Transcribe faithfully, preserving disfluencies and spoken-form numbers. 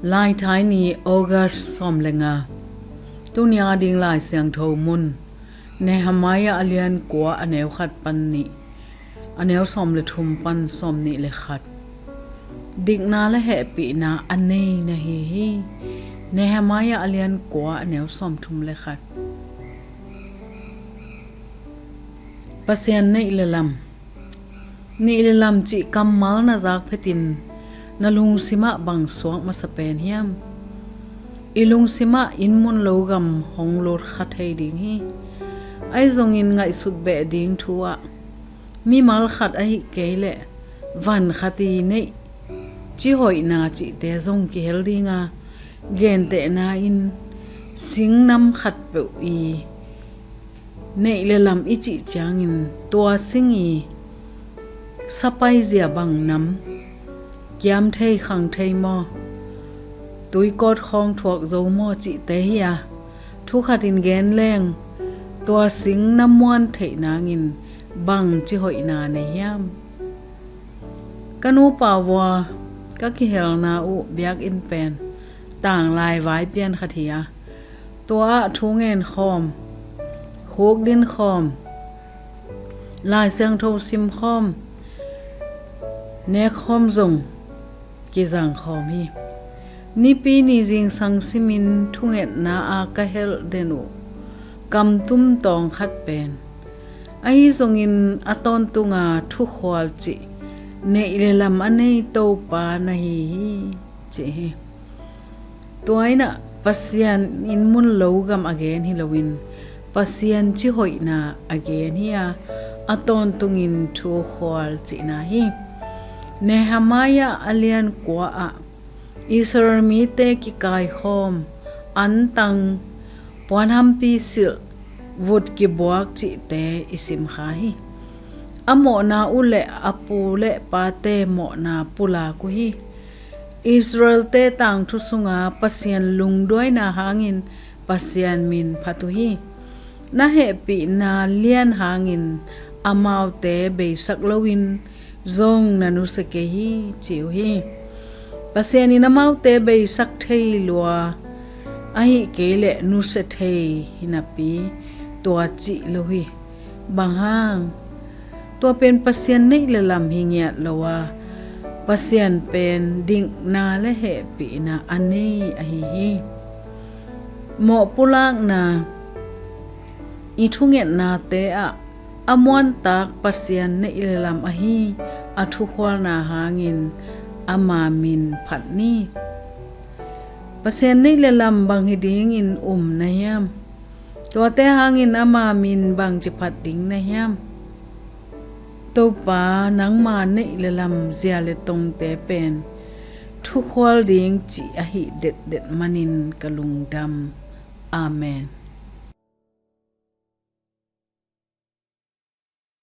Laithai ni, August sawm le nga. Tuni a ding Lai Siangtho mun, Nehemiah a lian kua, a neu khat pan nih, a neu sawm le thum pan sawm nih le khat. Dikna le hehpihna a nei na hi hi. Nehemiah a lian kua, a neu sawm thum le khat. Pasian neih le lam. Neih le lam cih kammal na zak phetin na lungsimah bang suak masa pen hiam? I lungsimah inn mun lo gam hong lut kha thei ding hi. Ahi zongin ngaihsut beh ding thu ah, mimal khat ahih kei leh van khat i neih cihoihna cihte zong kihel ding a, gentehna in singnam khatpeuh i neih le lam i cih ciangin tua sing i sapaizia bang nam, kiam thei khang thei maw, tuikawt khawng thuak zo maw cihte hi a, thu khat in gen leng tua sing na muan theih nangin bang cihoihna nei hiam? Ka nupa vua ka kihelna uh biakinn pen tanglai vai pian khat hi a, tua ah thu ngen khawm, khukdin khawm, Lai Siangtho sim khawm, nek khawm zong kizang khawm hi. Nipi ni zingsang simin thungetna a ka helh den uh kamtum tawng khat pen, ahi zongin a tawntunga thukhual cih neih le lam a nei Topa na hi hi, ci hi. Tua in ah Pasian inn mun lo gam a gen hi loin, Pasian cihoihna a gen hi a, a tawntungin thukhual cihna hi. Nehemiah a lian kua ah Israel mite kikaikhawm, antang, puanhampi silh, vut kibuak cihte i simkha hi. A mawhna uh le a pu le pate mawhna pulak uh hi. Israelte tangthu sunga Pasian lungduaina hangin Pasian min phat uh hi. Na hehpihna lian hangin amaute beisak loin zong na nusia kei hi, ci uh hi. Pasian in amaute beisak thei lua, ahih kei leh nusia thei hi napi tua cih lo hi. Bang hang? Tua pen Pasian neih le lam hi ngiat lo a, Pasian pen dikna le hehpihna a nei ahi hi. Mawh pulakna i thungetnate ah a muantak Pasian neih le lam ahi a thukhualna hangin ama min phat ni. Pasian neih le lam bang hi dingin um na hiam? Tuate hangin ama min bangci phat ding na hiam? Topa, nangma neih le lam zia le tongte pen thukhual ding cih ahi detdet manin ka lungdam. Amen.